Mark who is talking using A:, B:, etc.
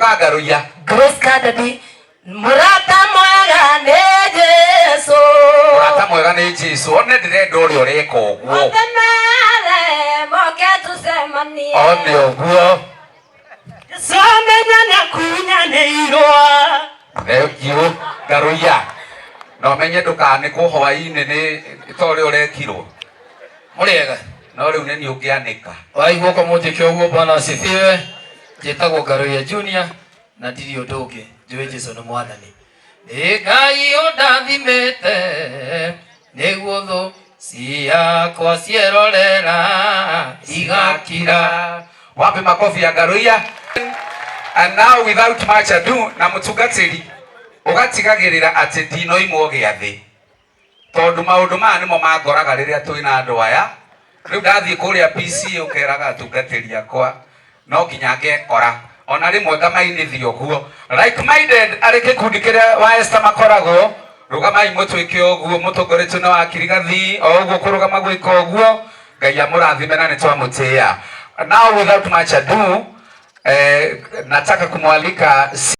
A: Ũka Ngarũiya.
B: Grace Kadadi, mũrata mwega nĩ Jesu.
A: Mũrata mwega nĩ Jesu. One ndĩrenda ũrĩa ũreka ũguo.
B: Othe mere moke tũcemanie.
A: One ũguo.
B: Jesu amenya nĩakunyanĩirwo.
A: Thengiũ Ngarũiya. Na ũmenye ndũkanĩkwo hwaĩ-inĩ nĩ ta ũrĩa ũrekirwo.
C: Mũrĩega.
A: No rĩu nĩ niĩ ũngĩanĩka.
C: Waigua ũko mũnjĩke ũguo Bwana asifiwe. Njĩtagwo Ngaruiya Junior na ndirĩ ũndũ ũngĩ njũĩ Jesu nĩ mwathani. Nĩ Ngai ũndathimĩte nĩguo thũ ciakwa cierorera igakira.
A: Wapi makofi ya Ngaruiya? And now without much ado, na mũtungatĩri ũgatigagĩrĩra atĩ ndinoimwo gĩathĩ. Tondũ maũndũ maya nĩmo mangoraga rĩrĩa twĩna andũ aya. Rĩu ndathiĩ kũrĩa PC ũkeraga atungatĩri akwa no nginya ngekora ona rĩmwe ngamainithia ũguo. Like minded arĩ kĩkundi kĩrĩa wa Esther makoragwo, rũgamai mũtwĩke ũguo mũtongoretio na wakirigathi o ũguo kũrũgama gwĩka ũguo. Ngai amũrathime na nĩ twamũtĩĩa. Now without much ado, nataka kumwalika.